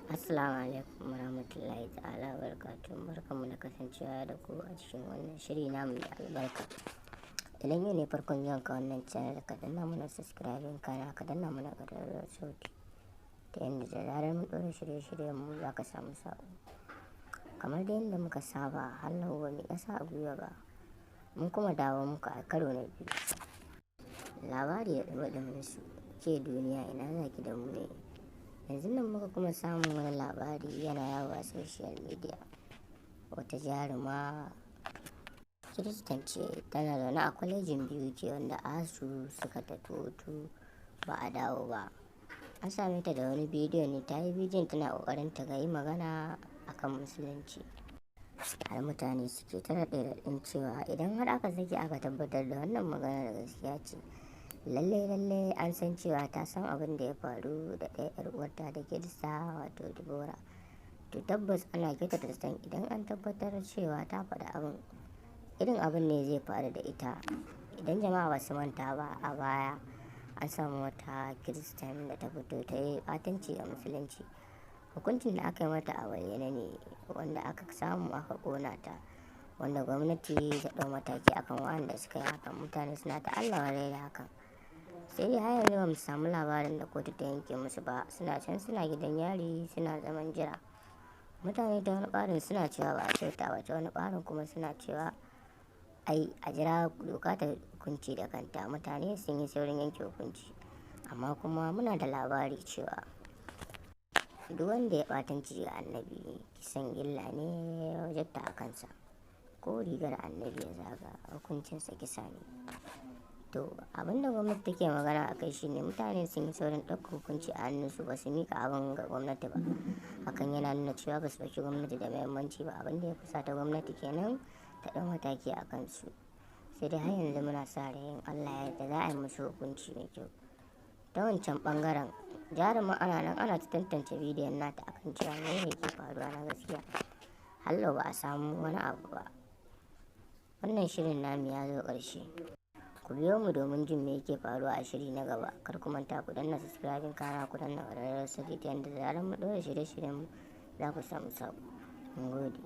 Assalamu alaikum warahmatullahi ta'ala wabarakatuh. Barkanmu da kasancewa da ku a cikin wannan shiri namu mai albarka. Idan yau ne farkon zuwan ka wannan channel, ka danna mana subscribing, kana ka danna mana ƙararrawar sauti, ta yadda da zarar mun ɗora shirye-shiryen mu za ka samu saƙo. Kamar da yadda muka saba, har ba mu ƙasa a gwiwa ba, mun kuma dawo muku a karo na biyu. Labari da ɗumi su ke duniya, ina zaki da mu ne? Yanzu nan muka kuma samun wani labari yana yawo a social media. Wata jaruma Kiristan ce, tana zaune a kwalejin BUK, wanda ASUU suka tafi hutu ba a dawo ba. An same ta da wani bidiyo ne, ta yi bidiyon tana kokarin ta yi magana akan Musulunci, har mutane suke ta raɗe raɗin cewa idan har aka sake aka tabbatar da wannan magana da gaskiya ce, lallai lallai an san cewa ta san abin da ya faru da ɗaya 'yar uwarta da Kirista, wato Dibora. To tabbas ana kyautata zaton idan an tabbatar cewa ta faɗi abin, irin abin ne zai faru da ita. Idan jama'a ba su manta ba, a baya an samu wata Kiristan da ta fito ta yi ɓatanci ga Musulunci. Hukuncin da aka yi mata a bayyane ne, wanda aka samu aka ƙona ta, wanda gwamnati ta ɗau mataki akan waɗanda suka yi hakan. Mutane suna ta Allah wadai da hakan. Sai dai har yanzu ba mu samu labarin da kotu ta yanke musu ba. Suna can suna gidan yari, suna zaman jira. Mutane ta wani ɓarin suna cewa ba a kyauta ba, ta wani ɓarin kuma suna cewa ai a jira doka ta hukunci da kanta, mutane sun yi saurin yanke hukunci. Amma kuma muna da labari cewa duk wanda ya ɓatanci ga Annabi, kisan gilla ne ya wajabta a kansa. Ko rigar Annabi ya zaga, hukuncinsa kisa ne. To abinda gwamnati take magana a kai shine mutane sun yi saurin ɗaukar hukunci a hannunsu, ba su mika abin ga gwamnati ba. Hakan yana nuna cewa ba su ɗauki gwamnati da muhimmanci ba. Abin da ya fusata gwamnati kenan ta ɗau mataki a kansu. Sai dai har yanzu muna sa rai in Allah ya yarda za a yi musu hukunci mai kyau. Ta wancan ɓangaren jarumin, ana nan ana ta tantance bidiyon nata akan cewa mene ke faruwa na gaskiya. Hallo, ba a samu wani abu ba. Wannan shirin namu ya zo ƙarshe. Ku biyo mu domin jin me yake faruwa a shiri na gaba. Kar ku manta ku danna subscribing, kana ku danna ƙararrawar sauti, ta yadda da zarar mu ɗora shirye-shiryen mu za ku samu saƙo. Mun gode.